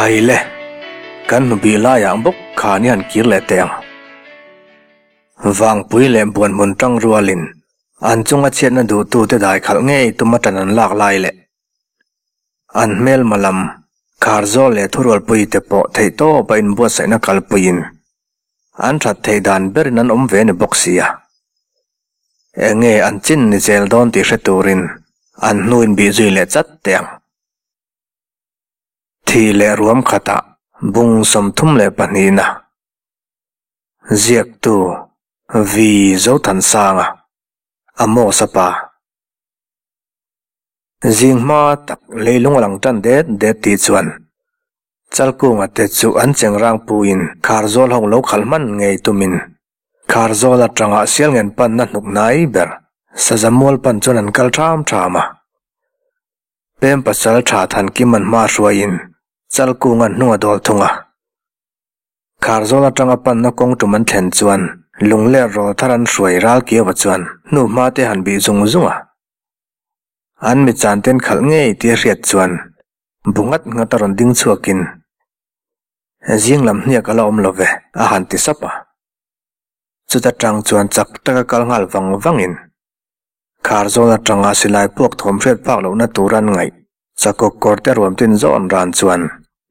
Khai le, kan hnubih laiah bawk khan i han kir leh teh ang. Vangpui leh Buanhmun tang rualin an chunga chhiatna duhtute dai khalh ngei tuma tan an lak lai leh an hmelma lam Kharzawl leh Thurualpuite pawh theihtawpa inbuatsaihna kalpuiin an that theih dan berin an awm ve ni bawk sia. Enge an chin ni zel dawn tih hre turin an hnu inbih zui leh chat teh ang. Thih leh ruam khatah bung 32na ziaktu Vi Zothansanga, Amos-a pa. Zing hma tak leilung a lang tan det det tih chuan Chalkunga te chu an chengrang puin Kharzawl ho lo khalh hman ngei tumin Kharzawl atanga Sialngen panna hnuk hnai ber Sazamual pan chuan an kal ṭham ṭham a. Pem pasal tha Thankiman hma hruaiin Chalkunga'n hnung a dawl thung a. Kharzawl atanga panna kawng tum an thlen chuan lungler rawl thar an hruai ral kiauva chuan hnu hma te han bih zung zung a. An mi chan ten khalh ngei tia hriat chuan bu nghat nghat a rawn ding chhuakin, Zing lam hniak a la awm lo ve, a han ti sap a. Chuta tang chuan chak taka kal nghal vang vangin Kharzawl atanga silai puak thawm hriat phak lohna tur an ngaih. Chakawk kawr te ruam tin zawn ran chuan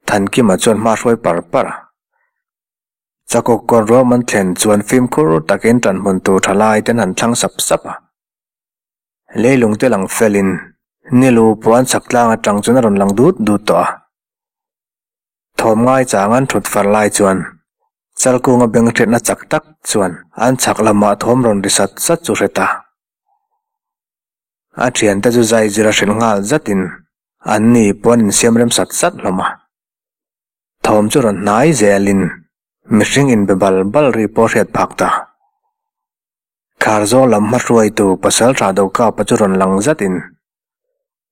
Thankima chuan hma hruai par par a. Chakawk kawr ruam an thlen chuan fimkhur takin ṭanhmun tur ṭha lai ten han thlang sap sap a. Leilung te lang felin Nilu puan chhak tlang aṭang chuan a rawn lang dut dut tawh a. Thawm ngai chang an thut far lai chuan Chalkunga beng hriatna chak tak chuan an chhak lamah thawm rawn ri sat sat chu hre ta. A thiante chu zai zir a hrilh nghal zatin an ni pawh an insiam rem sat sat hlawm a. Thawm chu rawn hnai zelin mihring inbe bal bal ri pawh hriat phak ta. Kharzawl lam hmahruaitu Pasaltha Dokapa chu rawn lang zatin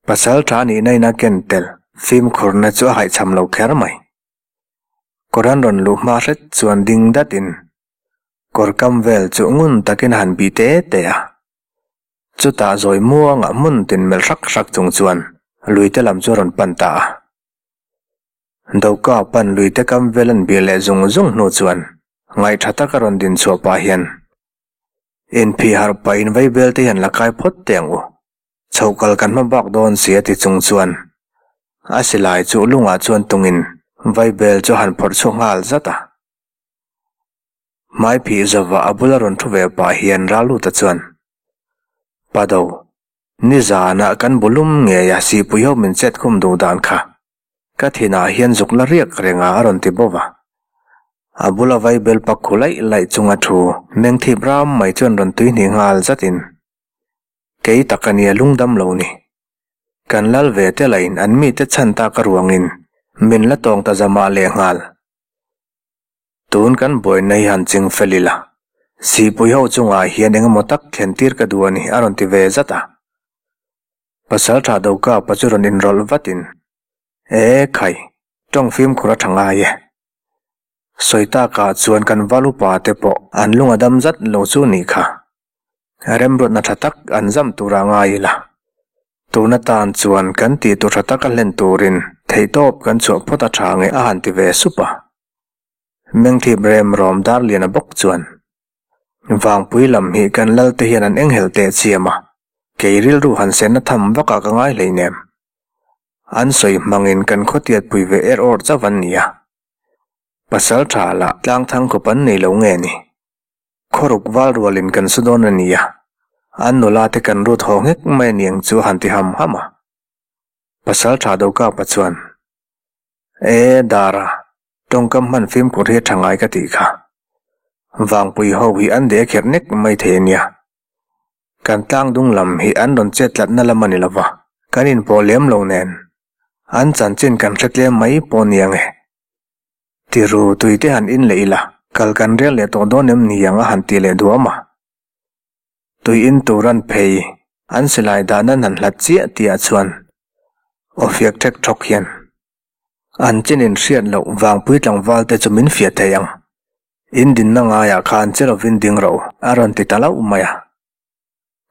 Pasaltha nihna in a ken tel fimkhurna chu a haihchham lo kher mai. Kawr an rawn luh hma hret chuan ding datin kawr kam vel chu ngun takin a han bih te te a. Chutah zawi muangah hmun tin melh hrak hrak chung chuan luite lam chu a rawn pan ta a. Doka pan luite kam vel an bih leh zung zung hnu chuan ngaihtha taka rawn din chhuah pah hian inphih harh pahin vaibel te hian la kai phawt teh ang u. Chhoh kal kan hma bak dawn si a ti chung chuan a silai chu lungah chuan tungin vaibel chu a han phawrh chhuak nghal zat a. Hmai phih zova a bula rawn thu ve pah hian Raluta chuan, Pado, nizanah kan bulum ngei a sihpui ho min chet khum duh dan kha. Ka thinah hian zuk la riak reng a a rawn ti bawk a. A bula vaibel pak khu laih laih chunga thu mengthip ram mai chuan rawn tui hnih nghal zatin, Kei tak a nia lungdam lo ni. Kan lal ve te lahin an mite chhan tak a ruangin min la tawng ta zamah lehnghal. Tun kan buaina hi han ching fel ila, Sihpui ho chungah hian eng emaw tak thlen tir ka duh a ni a rawn ti ve zat a. Pasaltha Dokapa chu rawn inrawlh vatin, E khai, tawng fimkhur a tha ngai e. Sawi takah chuan kan val upa te pawh an lung a dam zat lo chu nih kha. Remruatna tha tak an zam tura ngai ila. Tun atan chuan kan tih tur tha taka hlen turin theihtawp kan chhuah phawt a tha nge a han ti ve sup a. Mengthip rem rawm dar lian a bawk chuan Vangpui lam hi kan lal te hian an enghelh teh chiam a, kei rilru han senna tham vakah ka ngai hleinem. An sawi hmangin kan khawtiatpui ve er awr chauh an ni a. Pasal tha lah tlang thang khawp an nei lo nge ni? Khawruk val rualin kan su dawn a nia, an nula te kan rut haw nghek mai a niang chu a han ti ham ham a. Pasal tha Dokapa chuan, E Dara, tawngkam hman fimkhur hi a tha ngai ka tih kha. Vangpui ho hi an deh kherh nek mai thei a nia. Kan tlang dung lam hi an rawn chet tlatna lam a ni lo va, kan inpawh lem lo nen. An chanchin kan hre tlem mai pawh nia nge. Tiru tui te han in leh ila, kal kan rel leh tawh dawn em ni ang a han ti leh duam a. Tui in tur an phei, an silai dan an han hlat chiah tihah chuan aw fiak ṭhek ṭhawk hian an chin in hriat loh vangpui tlangval te chu min fiah thei ang. In dinna ngaiah khan che lovin ding rawh u a rawn ti ta lauh mai a.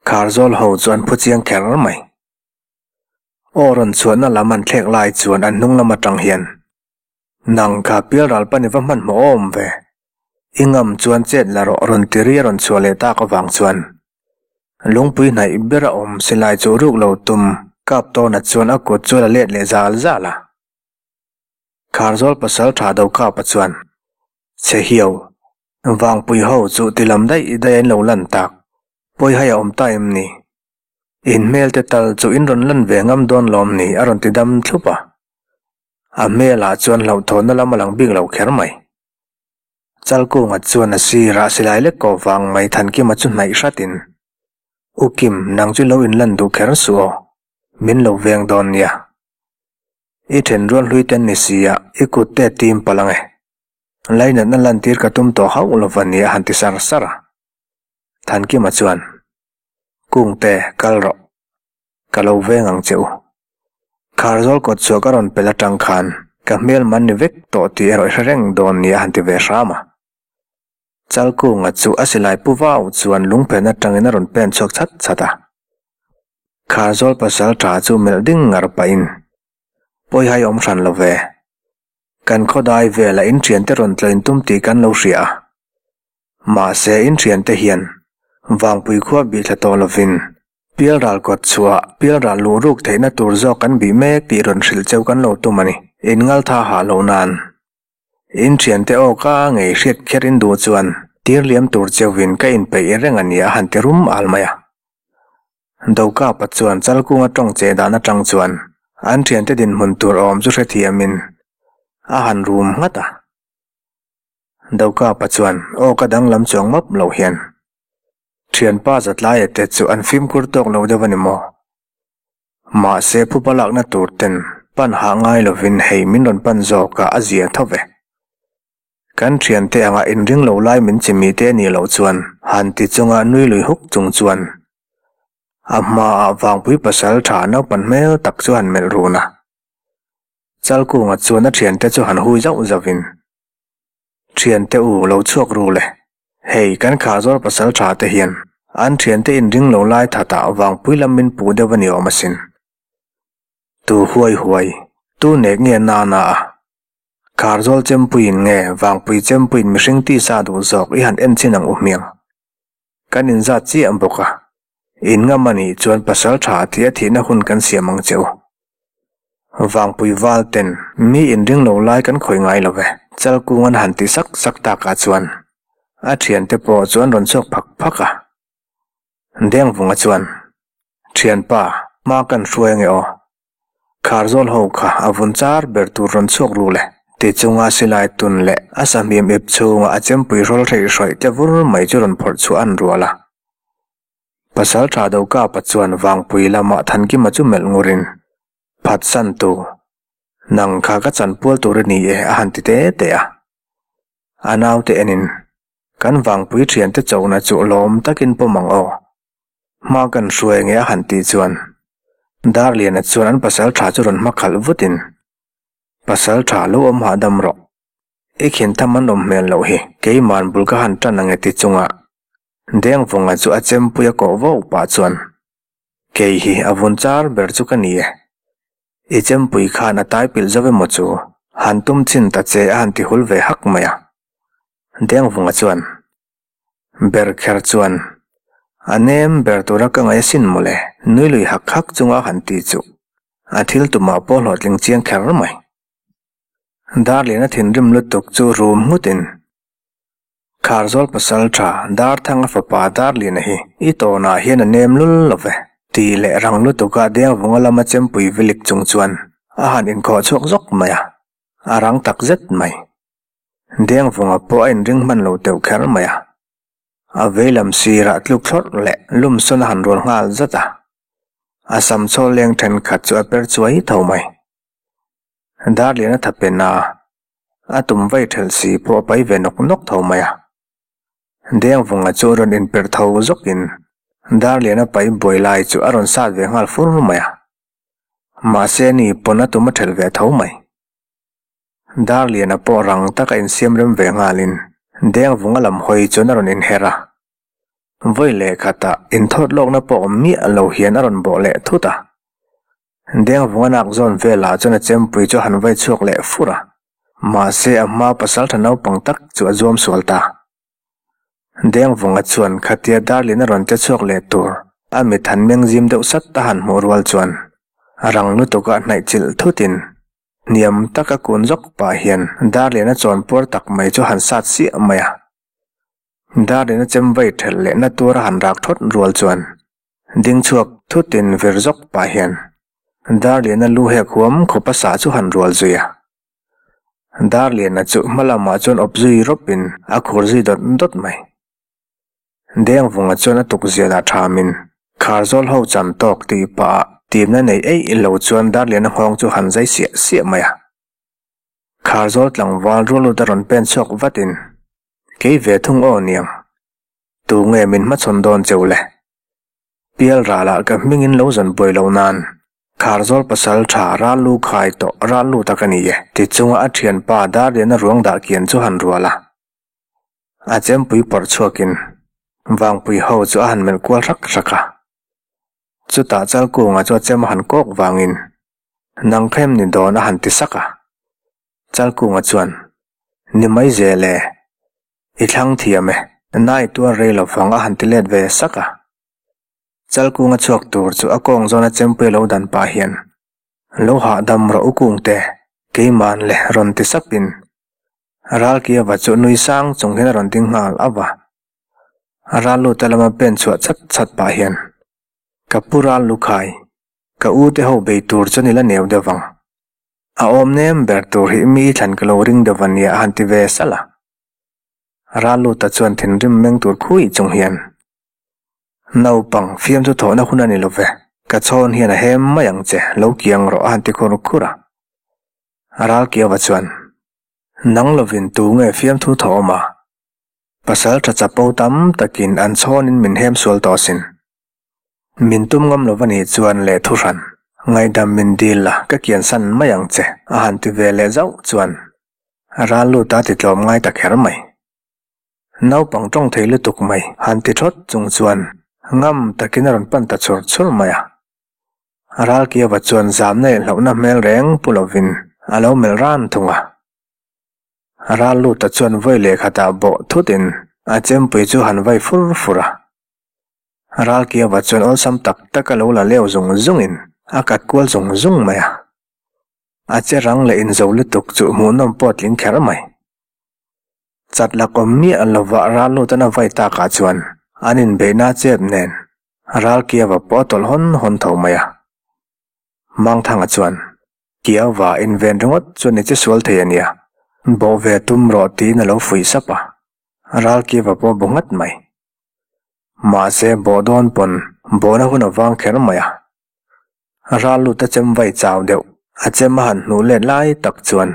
Kharzawl ho chu an phu chiang kher mai. Aw rawn chhuahna lam an thlek lai chuan an hnung lam aṭang hian. Nang kha pialral pan i va hmanhmawh awm ve. I ngam chuan chet la rawh rawn ti ri a rawn chhuah leh tak avang chuan lungpui hnaih ber a awm silai chu ruk lo tum kap tawna chuan a kut chu a la let leh zal zal a. Kharzawl pasal tha do kapa chuan che hiau vangpui ho chu ti lam daih daih a in lo lan tak pawi hai a awm ta em ni? In hmel te tal chu in rawn lan ve ngam dawn lawm ni a rawn ti dam thlup a. A hmelah chuan hlauhthawnna lam a lang bik lo kher mai. Chalkunga chuan a sirah silai lek kawh vang mai Thankima chu hnaih hratin, U Kim, nang chu lo inlan duh kher suh aw, min lo veng dawn nia. I thenrual hlui ten ni sia, i kut te tim palh ang e. Lainatna lantir ka tum tawh hauh lo va nia a han ti sar sar a. Thankima chuan, Kungte, kal rawh. Ka lo veng ang che u. Kharzawl kawt chhuah ka rawn pel atang khan ka hmel man ni vek tawh tih erawh i hre reng dawn nia a han ti ve hram a. Chalkunga chu a silai pu vau chuan lungphen atangin a rawn pen chhuak chat chat a. Kharzawl pasal tha chu melh ding ngar pahin, Pawihai awm hran lo ve. Kan khawdai velah in thiante rawn tlawin tum tih kan lo hria a. Mahse in thiante hian Vangpui khua bihthla tawh lovin Pialral kawt chhuah, pialral luh ruk theihna tur zawk kan bih mek tih rawn hrilh cheu kan lo tum a ni. In ngaltha hah loh nan. In thiante aw ka ngei hriat kher in duh chuan tir liam tur cheuhin ka inpeih reng a ni a han ti rum al mai a. Dokapa chuan Chalkunga tawng che dan atang chuan an thiante dinhmun tur awm chu hrethiamin a han rum nghat a. Dokapa chuan aw ka danglam chuang map lo hian. Thianpa Zatlaia te chu an fimkhur tawk lo deuh a ni maw? Mahse phupa lakna tur ten pan hah ngai lovin hei min rawn pan zawk a a zia tho ve. Kan thiante anga inring lo lai min chimi te nih loh chuan han ti chunga nui lui huk chung chuan a hmaah vangpui pasal tha naupan hmel tak chu han melh run a. Chalkunga chuan a thiante chu han hui zauh zauhin. Thiante u lo chhuak ru le. Hei kan Khahzawl pasal tha te hian an thiante inring lo lai that ah vangpui lam min puh deuh a ni awm asin. Tu huai huai, tu nek nge na na a? Kharzawl chempuiin nge vangpui chempuiin mihring tisa duh zawk i han en chin ang u hmiang. Kan inzat chiah bawk a, in ngam a nih chuan pasal tha tih a thihna hun kan siam ang che u. Vangpui val ten mi inring lo lai kan khawih ngai lo ve. Chalkung an han ti sak sak takah chuan a thiante pawh chu an rawn chhuak phak phak a. Dengvunga chuan, Thianpa, hma kan hruai ange aw. Kharzawl ho kha a vun char ber tur rawn chhuak ru le. Ti chunga silai tun leh a sahmim ip chhunga a chempui hrawl hreih hrawih te vur mai chu rawn phawrh chhuah an rual a. Pasal tha do kapa chuan vangpui lamah Thankima chu melh ngurin, Phatsan tu, nang kha ka chanpual tur i ni e a han ti te te a. A naute enin, Kan vangpui thiante chona chu lawm takin pawm ang aw. Hma kan hruai nge a han tih chuan Darliana chuan an pasal tha chu rawn hma khalh vutin, Pasal tha lo awm hahdam rawh. I khin tham an awm hmel loh hi keiman bul ka han tan ang e ti chunga Dengvunga chu a chempui a kawh vauh pah chuan, Kei hi a vun char ber chu ka ni e. I chempui khan a tai pilh zo emaw chu han tum chin ta che a han ti hul ve hak mai a. Dengvunga chuan, Ber kher chuan a nem ber tura ka ngaih asin mawle, nui lui hak hak chunga han ti chu a thil tumah pawh hlawhtling chiang kher mai. Darliana thinrim lutuk chu rum nghutin, Kharzawl pasal tha Darthanga fapa Darliana hi i tawnah hian a nem lul lo ve, tih leh rang lutuka Dengvunga lama chempui vilik chung chuan a han inkhawh chhuak zawk mai a, a rang tak zet mai. Dengvunga pawh a inring hman lo teuh kher mai a. A veilam sirah tluk thlawrh leh lumsawn a han rual nghal zat a. A sam chhawl leng thenkhat chu a per chuai tho mai. Darlian a tha pen a, a tum vai thelh si pawh a pai ve nawk nawk tho mai a. Dengvunga chu rawn inperh tho zawkin Darlian a pai buai lai chu a rawn sat ve nghal fur mai a. Mahse ni pawn a tum a thelh ve tho mai. Darliana pawh rang taka insiam rem ve nghalin Dengvunga lam hawi chuan a rawn inher a. Vawi leh khatah inthawt lawkna pawh awm miah lo hian a rawn bawh leh thut a. Dengvunga nak zawn velah chuan a chempui chu a han vai chhuak leh fur a. Mahse a hma pasaltha naupang tak chu a zuam sual ta. Dengvunga chuan khatia Darlin a rawn che chhuak leh tur a mit han meng zim deuh sat a han hmuh rual chuan rang lutuk a hnaih chilh thutin hniam taka kun zawk pah hian Darlin a chawn puar tak mai chu han sat siah mai a. Darlin a chem vai thelh leh na tur a han rak thawt rual chuan ding chhuak thutin vir zawk pah hian Darlin a lu hek huam khawp a sah chu han rual zui a. Darliana chu hma lamah chuan awp zui rawpin a khur zui dawt dawt mai. Dengvunga chuan a tukzialah thamin Kharzawl ho chan tawk tih pah ah timna nei eih lo chuan Darliana nghawng chu han zai siah siah mai a. Kharzawl tlangval rualut a rawn pen chhuak vatin, Kei ve thung aw niang. Tunge min hmachhawn dawn cheu le? Pial ralah ka hmingin lo zawn buai lo nan Kharzawl pasal tha ral lu khai tawh ral lu tak a ni e ti chunga a thianpa Darliana ruang dah kian chu han rual a. A chempui pawrh chhuakin Vangpui ho chu a han melh kual hrak hrak a. Chutah Chalkunga chu a chem a han kawk vangin Nang kha em ni dawn a han ti sak a. Chalkunga chuan Ni mai zel e. I thlang thiam e, nai tuar rei lo vang a han ti let ve sak a. Chalkunga chhuak tur chu a kawng zawna chempui lo dan pah hian, Lo hahdam rawh u kungte, keiman le rawn ti sapin Ralkiava chu nui sang chung hian a rawn ding nghal ava. Ral luta lama pen chhuah chat chat pah hian, Ka pu ral lukhai, ka u te ho bei tur chu ni la neu deuh vang. A awm nem ber tur hi mi thlan ka lo ring deuh ania a han ti ve salh a. Ralluta chuan thinrim meng tur khui chung hian, Naupang, fiam chu thawhna hun a ni lo ve, ka chhawn hian a hem mai ang che, lo kiang rawh a han ti khur khur a. Ralkiauva chuan, Nang lovin tu nge fiamthu thawh awm a? Pasal tha chapo tam takin an chhawnin min hem sual tawh asin. Min tum ngam lo va nih chuan leh thu hran, ngaihdam min dil la ka kian san mai ang che a han ti ve leh zauh chuan ral lut a ti tlawm ngai ta kher mai. Naupang tawng thei lutuk mai han ti thawt chung chuan ngam takin a rawn pan ta chur chur mai a. Ralkiava chuan zamna leh hlauhna hmel reng pu lovin a lo melh ran thung a. Ral luta chuan vawi lehkhatah bawh thutin a chempui chu han vai fur fur a. Ralkiava chuan awlsam tak tak a lo la leu zung zungin a kat kual zung zung mai a. A che rang leh inzo lutuk chu hmuhnawm pawh tling kher mai. Chat lakawm miah lova ral lutan a vai takah chuan an inbeihna chep nen Ralkiava pawh a tawlh hawn hawn tho mai a. Mangthanga chuan, Kiava inven ringawt chuan i che sual thei a nia, bawh ve tum rawh tiin a lo fuih sap a. Ralkiava pawh a bu nghat mai. Mahse, bawh dawn pawn bawhna hun a vang kher mai a. Ral lut a chem vai chau deuh, a chem a han hnuh let lai tak chuan,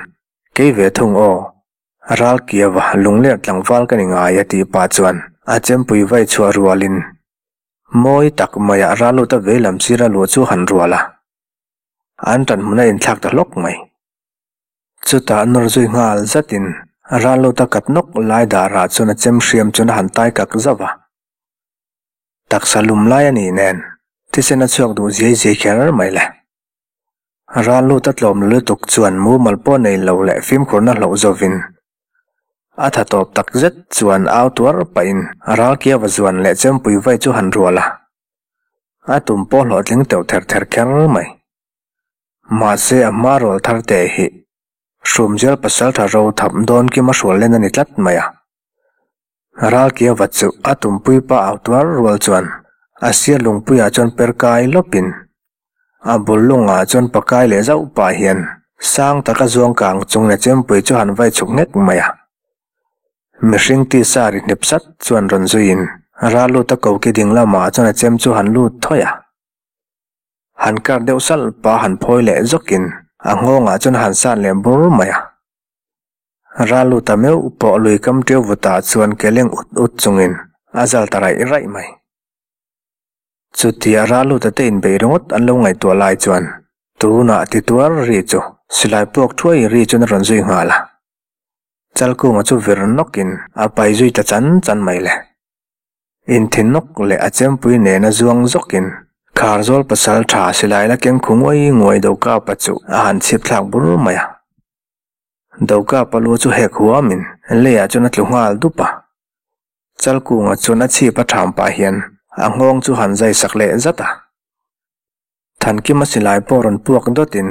Kei ve thung aw, ral kiava lungler tlangval ka ni ngai a tih pah chuan a chempui vai chhuah rualin mawi tak maiah ral lut a veilam sira luh chu han rual a. An ṭan hmun a inthlak ta hlawk mai. Chutah nawr zui nghal zatin Ralluta kat nawk lai darah chuan a chem hriam chuan a han tai kak zauh a. Taksa lum lai a nih nen thisen a chhuak duh ziai ziai kher mai le. Ralluta tlawm lutuk chuan mumal pawh nei lo leh fimkhurna hloh zawhin a tha tawp tak zet chuan au tuar pahin Ralkiava zuan leh chempui vai chu han rual a. A tum pawh hlawhtling teuh ther ther kher mai. Mahse a hma rual thar te hi Hrumzial pasaltha ro thap dawn kim a hrual len a ni tlat mai a. Ralkiava chu a tumpui pa au tuar rual chuan a sir lungpuiah chuan per kai lawpin a bul lungah chuan pakai leh zauh pah hian sang taka zuang kang chung leh chempui chu han vai chhuk nghek mai a. Mihring tisa ri hnep sat chuan rawn zuiin Ralluta koki ding lamah chuan a chem chu han lut thawi a. Han kar deuh salh pa han phawi leh zawkin a nghawngah chuan han sat leh bur mai a. Ral lut ta meuh pawh lui kam ṭeu vutah chuan ke leng ut ut chungin a zal ta raih raih mai. Chutia ral luta te inbeih ringawt an lo ngaihtuah lai chuan tunah ti tuar ri chu silai puak thuai ri chuan a rawn zui nghal a. Chalkunga chu vir nawkin a pai zui ta chan chan mai le. Inthin nawk leh a chempui nena zuang zawkin Kharzawl pasal tha silai la keng khu nguai nguai do kapa chu a han chhip thlak bur mai a. Doka palu chu hek huamin leiah chuan a tlu nghal dup a. Chalkunga chuan a chhip a ṭham pah hian a nghawng chu han zai sak leh zat a. Thankima silai pawh rawn puak dawtin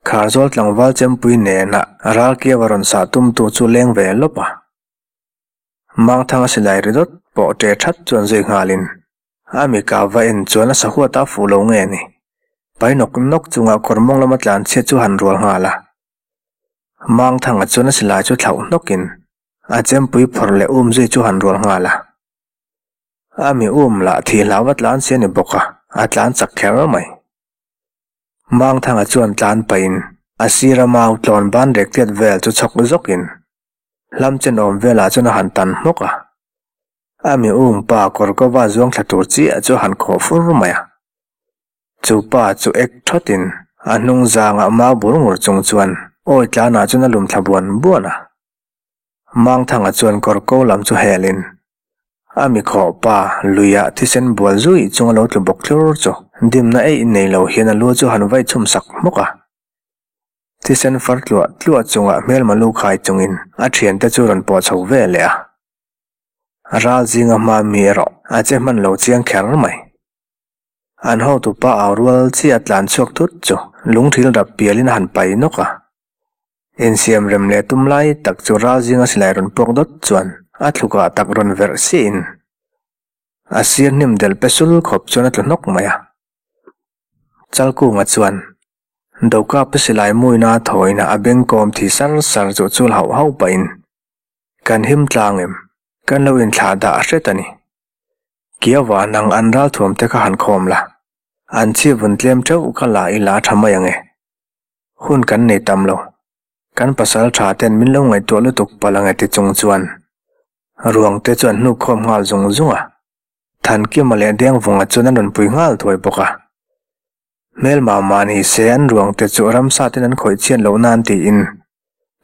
Kharzawl tlangval chempui nena ralkiau a rawn sah tumtu chu leng ve lawp a. Mangthanga silai ri dawt pawh ṭe ṭhat chuan zui nghalin a mi ka va en chuan a sahuat a fuh lo nge ni. Pai nawk nawk chunga kawr mawng lama tlanchhiat chu han rual nghal a. Mangthanga chuan a silai chu thlauh hnawkin a chempui phawrh leh um zui chu han rual nghal a. A mi um lah thih hlau a tlan si a ni bawk a, a tlan chak kher mai. Mangthanga chuan tlan pahin a sira mau tlawn ban rek tiat vel chu chhawk zawkin hlam chen awm velah chuan a han tan hmawk a. A mi um pa kawr kova zuang thla tur chiah chu a han khawh fur mai a. Chu pa chu ek thawtin a hnung zangah mau bur ngur chung chuan awi tlanah chuan a lum thla buan buan a. Mangthanga chuan kawr ko lam chu helin a mi khawh pa luiah thisen bual zui chung a lo tlu bawk thlur chu dimna eih nei lo hian a lu chu han vai chhum sak hmawk a. Thisen far tluah tluah chungah hmelma lu khai chungin a thiante chu rawn pawh chho ve leh a. Ral zinga hma mi erawh a che hman lo chiang kher mai. An hotupa au rual chiah tlan chhuak thut chu lungthil rap pialin a han pai nawk a. Insiam rem leh tum lai tak chu ral zinga silai rawn puak dawt chuan a thlukah tak rawn verh siahin a sir hnim delh pe sul khawp chuan a tlu hnawk mai a. Chalkunga chuan Doka pu silai muina a thawina a bengkawm thi sar sar chu chul hauh hauh pahin kan him tlang em, kan lo inthlah dah hret a ni. Kiawa nang an ralthuam te kha han khawm la, an chhip vun tlem teuh ka la ila a tha mai ang e. Hun kan nei tam lo, kan pasal tha ten min lo ngaihtuah lutuk palh ang e ti chung chuan ruang te chu an hnuk khawm nghal zung zung a. Thankima leh Dengvunga chuan an rawn pui nghal thuai bawk a. Hmelma mah ni se an ruang te chu ramsa ten an khawih chhiat loh nan tiin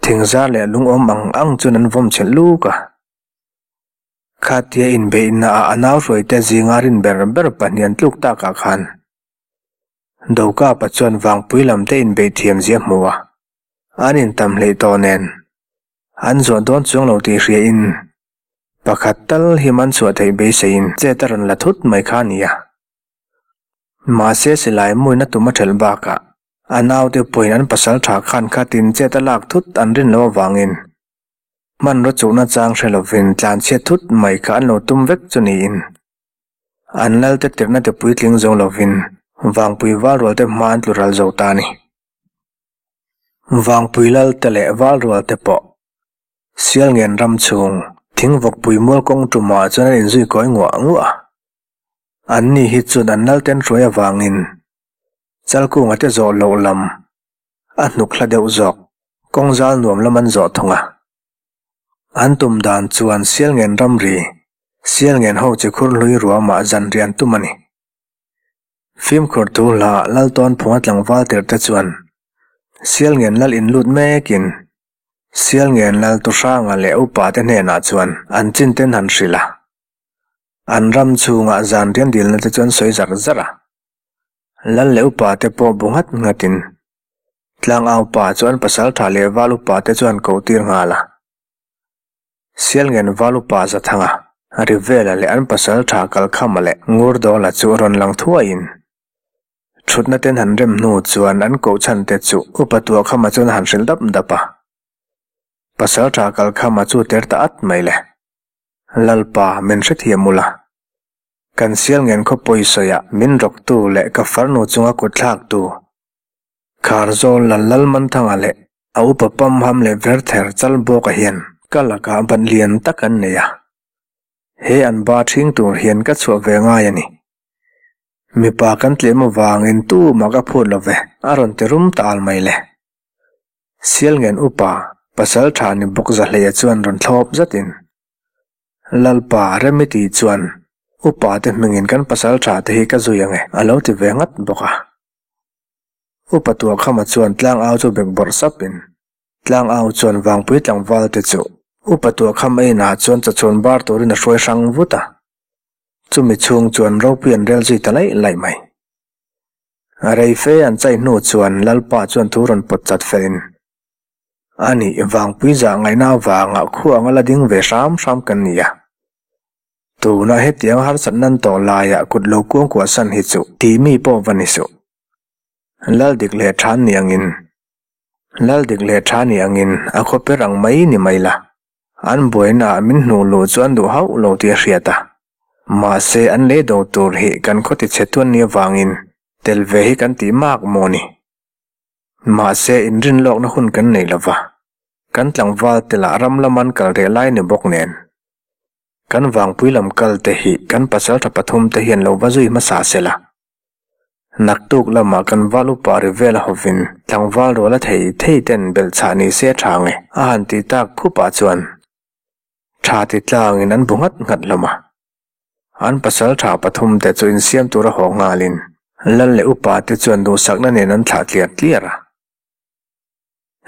thingzar leh lungawm ang ang chuan an vawm chhelh luk a. Khatia inbeihna ah a nau hruaite zinga rin ber ber pahnian tluk takah khan Dokapa chuan vangpui lam te inbeih thiam zia hmu a, an intam hleih tawh nen an zuah dawn chuang lo tih hria in pakhat tal hi man chhuah theih beiseiin chet a rawn la thut mai kha a ni a. Mahse silai muina tum a ṭhelh bakah a naute pawhin an pasal ṭha khan khatin chet a lak thut an rin loh avangin hmanraw chuhna chang hre lovin tlanchhiat thut mai kha an lo tum vek chu niin an lalte tirhna te puitling zo lovin Vangpui Valrualte hma an tlu ral zo ta a ni. Vangpui Lalte leh Valrualte pawh Sialngen ram chhung thingvawkpui mual kawng tumah chuan an inzui kawi nguah nguah a. An ni hi chuan an lalten hruai avangin Chalkunga te zawh loh lam a hnuk hla deuh zawk, kawng zal nuam lam an zawh thung a. An tum dan chuan Sialngen ramri, Sialngen ho chi khur hlui ruamah zanri an tum a ni. Fimkhur thu hla Laltawn phunga tlangval tirh te chuan Sialngen lal in lut mekin Sialngen lal Tuhranga leh upa te hnenah chuan an chin ten han hrilh a. An ram chhungah zan rian dilna te chuan sawi zar zar a. Lal leh upa te pawh bu nghat nghatin Tlangau pa chuan pasal tha leh val upa te chuan koh tir nghal a. Sialngen val upa Zathanga, Rivela leh an pasal tha Kalkhama leh Ngurdawla chu rawn lang thuaiin thutna ten han rem hnu chuan an koh chhan te chu upa Tuahkhama chuan a han hrilh dap dap a. Pasal tha Kalkhama chu ter ta at mai le. Lalpa, min hrethiam ula. Kan Sialngen khaw pawisawiah min rawktu leh ka farnu chunga kut thlaktu Kharzawl Lal Lalmanthanga leh a upa pamham leh verther chal bawka hian ka lakah ban lian tak an nei a. He an ba ṭhing tur hian ka chhuah ve ngai a ni. Mipa kan tlem avangin tumah ka phut lo ve, a rawn ti rum ta al mai le. Sialngen upa, pasal tha ni bawk Zahleia chuan rawn thlawp zatin, Lalpa, Remi tih chuan upa te hmingin kan pasal tha te hi ka zui ang e, a lo ti ve ngat bawk a. Upa Tuahkhama chuan tlangau chu bek bawrh sapin, tlangau chuan Vangpui tlangval te chu upa Tuahkhama inah chuan chawchhun bar turin a hruai hrang vut a. Chumi chhung chuan ropui an rel zui ta laih laih mai. A rei fe an chai hnu chuan Lalpa chuan thu rawn pawt chat felin. Ani vangpui zah ngaihna avanga khu anga la ding ve hram hram kan ni a. Tuna hetiang harsat nan tawh laiah kut lo kuangkuah san hi chu tih mi pawh va ni suh. Lal dik leh tha ni angin Lal dik leh tha ni angin a khaw per ang mai ni mai la. An buainaah min hnuh luh chu an duh hauh lo tih a hriat a. Mahse an lei do tur hi kan khaw tichhe tuan ni avangin tel ve hi kan tih mak maw ni. Mahse inrin lawkna hun kan nei lova. Kan tlangval te lah ram lam an kal reh lai ni bawk nen. Kan vangpui lam kal te hi kan pasaltha pathum te hian lo va zui hmasa sela. Naktuk lamah kan val upa ri vel hovin tlangval rual a thei thei ten belhchhah ni se a tha nge a han ti tak khupah chuan tha ti tlangin an bu nghat nghat hlawm a. An pasal tha pathum te chu insiam tura haw nghalin lal leh upa te chuan duhsakna nen an thlah tliar tliar a.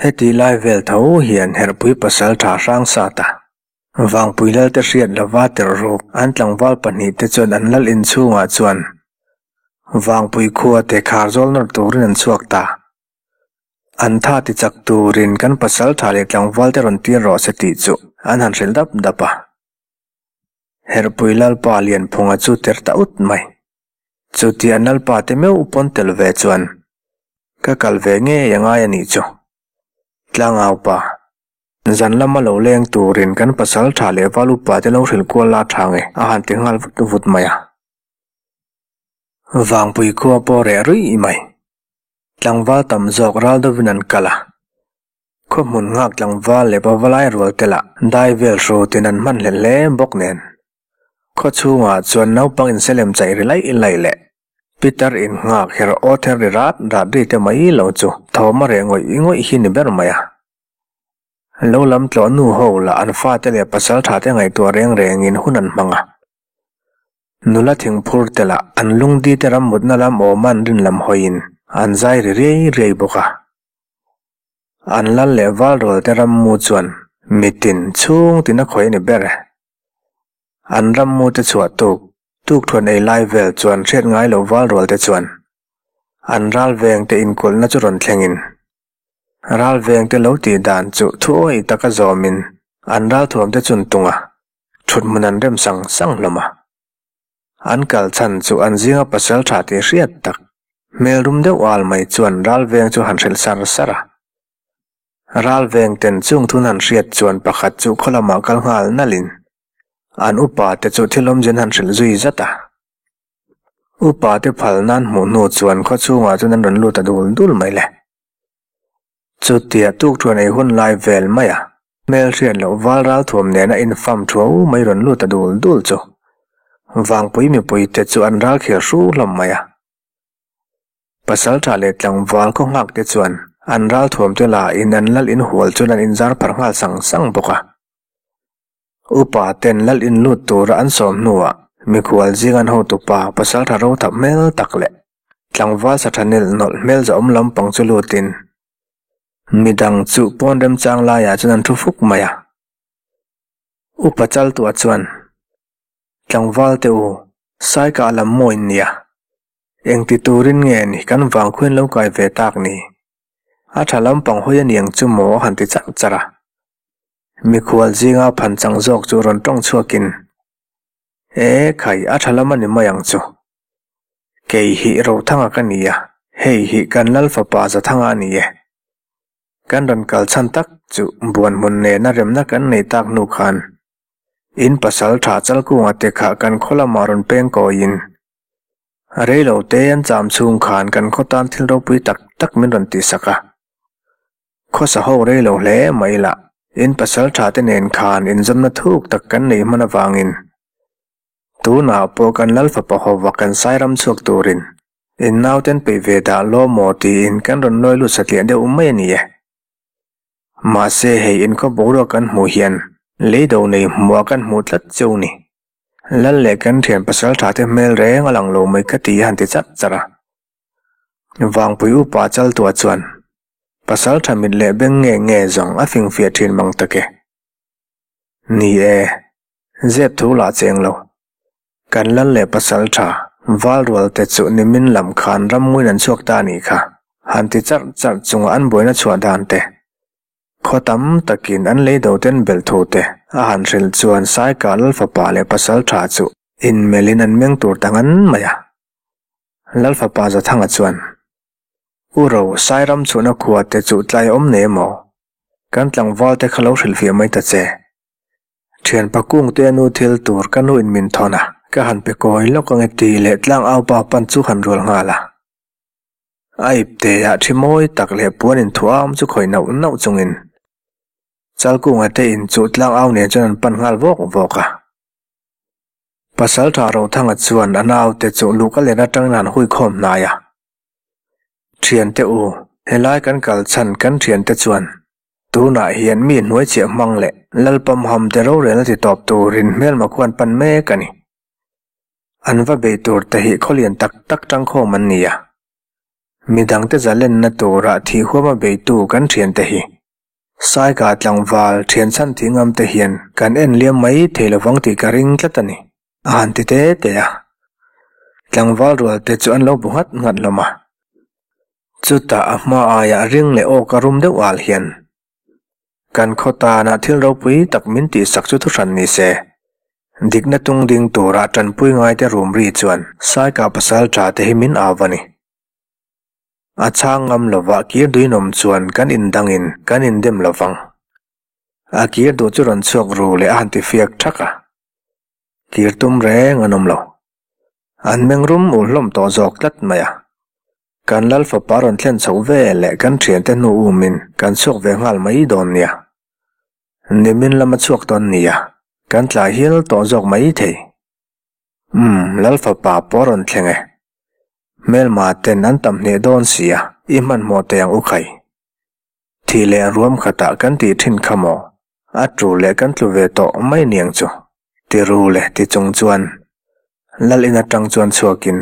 Heti lai vel tho hian herhpui pasal tha hrang sat a. Vangpui Lalte hriat lova tirh ruk an tlangval pahnihte chuan an lal inchhungah chuan Vangpui khua te khar zawl nawr turin an chhuak ta. An tha ti chak turin kan pasal tha leh tlangval te rawn tir rawh se tih chu an han hrilh dap dap a. Herhpui Lalpa Lianphunga chu ter ta ut mai. Chuti an Lalpa te meuh pawn tel ve chuan ka kal ve ngei a ngai a nih chu. Tlangaupa. Zan lama lo leng turin kan pasal tha leh val upa te lo hrilh kual la tha nge a han ti nghal vut vut mai a. Vangpui khua pawh reh ruih mai. Tlangval tam zawk ral deuhin an kal a. Khaw hmun nghak tlangval leh pavalai rual te lah dai vel hrutin an hman hlelh hle bawk nen. Khaw chhungah chuan naupang inselem chaih ri laih laih leh Peter in nghak her aw ther ri rat rat ri te mai lo chu thawm a reh ngawih ngawih hi ni ber mai a. Lo lam tlawh nu ho lah an fate leh pasal tha te ngaihtuah reng rengin hun an hmang a. Nula thingphur te lah an lungdi te ram mutna lam awm an rin lam hawiin an zai ri riai riai bawk a. An lal leh valrual te ram mu chuan mitin chhung tin a khawih a ni ber e. An ram mu te chhuah tuk tuk thuan ei lai vel chuan hriat ngai loh valrual te chuan an ral veng te inkulhna chu rawn thlengin Ral vengte lo tih dan chu thu awih taka zawmin an ralthuamte chun tung a, thuthmun an rem sang sang hlawm a. An kal chhan chu an zinga pasal tha tih hriat tak, hmel rum deuh al mai chuan ral veng chu han hrilh sar sar a. Ral vengten chung thun han hriat chuan pakhat chu khaw lamah kal nghal nalhin an upa te chu thil awmzia an han hrilh zui zat a. Upa te phal nan hmuh hnu chuan khaw chhungah chuan an rawn lut ta dul dul mai le. Chutia tuk thuan ei hun lai vel mai a, hmelhriat loh val ral thuam nena infam thuau mai rawn lut ta dul dul chu. Vangpui mipui te chu an ral khel hru hlawm mai a. Pasaltha leh tlangval khaw nghak te chuan an ral thuam te la in an lal in hual chuan an inzar phar nghal sang sang bawk a. Upa ten lal in lut tura an sawm hnuah mikhual zing an hotupa pasaltha ro thap hmel tak leh Tlangval Sathanil nawlh hmel zahawm lampang chu lutin midang chu pawn remchang laiah chuan an thu fuk mai a. Upa Chaltuah chuan, Tlangval te u, Saikah lam maw in nia? Engti turin nge ni kan vangkhuin lo kai ve tak ni? A tha lampang hawi a niang chu maw a han ti charh charh a. Mikhual zinga phanchang zawk chu rawn tawng chhuakin, E khai, a tha lam a ni mai ang chu. Kei hi Rothanga ka ni a, hei hi kan Lal fapa Zathanga a ni e. Kan rawn kal chhan tak chu buanhmun nena remna kan nei tak hnu khan in pasal tha Chalkunga te kha kan khaw lamah rawn peng kawiin reilo te an cham chhung khan kan khaw tan thil ropui tak tak min rawn tihsak a. Khawsa ho reilo hle mai lah in pasal tha te nen khan inzawmna thuk tak kan neih hman avangin Tunah pawh kan Lal fapa hova kan Sairam chhuak turin in nauten peih ve dah law maw tiin kan rawn lawi lut satliah deuh mai a ni e. Mahse hei inkhaw boruak kan hmuh hian leido nei hmuah kan hmuh tlat cheu ni. Lal leh kan thian pasal tha te hmel reng a lang lo mai ka ti a han ti charh charh a. Vangpui upa Chaltua chuan pasal tha mit leh beng nge nge zawng a fingfiah thin mang tak e. Ni e. Zep thu lah cheng lo. Kan lal leh pasal tha, val rual te chu nimin lam khan ramnguin an chhuak ta a nih kha. Han ti charh charh chunga an buaina chhuah dan te. Khaw tam takin an lei do ten belh thu te a han hrilh chuan Saika Lalfapa leh Pasalṭha chu inmelhin an meng tur ta ngan mai a. Lalfapa Zathanga chuan, U Ro, Sairam chhuhna khua te chu tlai awm nei emaw? Kan tlangval te kha lo hrilhfiah mai ta che. Thianpa kungte a nu thil tur ka nu in min thawn a, ka han pe kawi lawk ange tih leh tlang aupa pan chu han rual nghal a. A ipte ah thi mawi tak leh puan inthuam chu khawih nauh nauh chungin Chalkunga te in chu tlang au nen chuan an pan nghal vawk vawk a. Pasaltha Rothanga chuan a naute chu luhka len atangin han hui khawm hnai a. Thiante u, helai kan kal chhan kan thiante chuan tunah hian mi hnuaichhiah hmang leh Lalpamham te rorelna ti tawp turin hmelma khuan pan mek a ni. An va bei tur te hi khawlian tak tak tangkhawm an ni a. Midangte zalenna tura thih huama beitu kan thiante hi Saika tlangval thian chhan thih ngam te hian kan en liam mai thei lovang tih ka ring tlat a ni, a han ti te te a. Tlangval rual te chu an lo bu nghat nghat hlawm a. Chutah a hma aiah ring leh awk a rum deuh al hian Kan khaw tanah thil ropui tak min tihsak chu thuhran ni se. Dikna tung ding tura tanpui ngaite rum ri chuan Saika pasal tha te hi min au a ni. A chhang ngam lova kir duinawm chuan kan indangin kan indem lovang. A kir duh chu rawn chhuak ru leh a han ti fiak thak a. Kir tum reng an awm lo. An meng rum ul hlawm tawh zawk tlat mai a. Kan Lal fapa rawn thlen chhoh ve leh kan thiante hnu umin kan chhuak ve nghal mai dawn nia. Nimin lama chhuak dawn nia, kan tlai hial tawh zawk mai thei. Umm, Lal fapa pawh rawn thleng e. Hmelma ten an tam hneh dawn sia, i hmanhmawh teh ang u khai. Thih leh ruam khatah kan tih thin kha maw? A tu leh kan tlu ve tawh mai niang chu. Ti ru leh ti chung chuan Lal in atang chuan chhuakin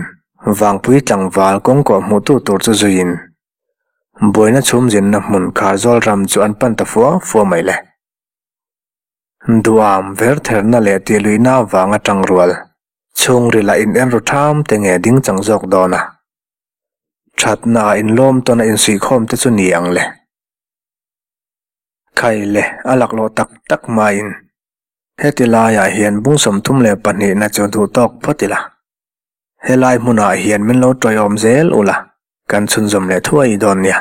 Vangpui tlangval kawngkawh hmuhtu tur chu zuiin buaina chhum zinna hmun Kharzawl ram chu an pan ta fua fua mai le. Duam vertherna leh tihluihna avanga tangrual chhungrila in en ru tham te nge ding chang zawk dawn a. Thatna ah inlawm tawn a insuihkhawm te chu ni ang le. Khai le, a laklawh tak tak hmain heti laiah hian bung 32 na chu duh tawk phawt ila. Helai hmunah hian min lo tawiawm zel ula, kan chhunzawm leh thuai dawn nia.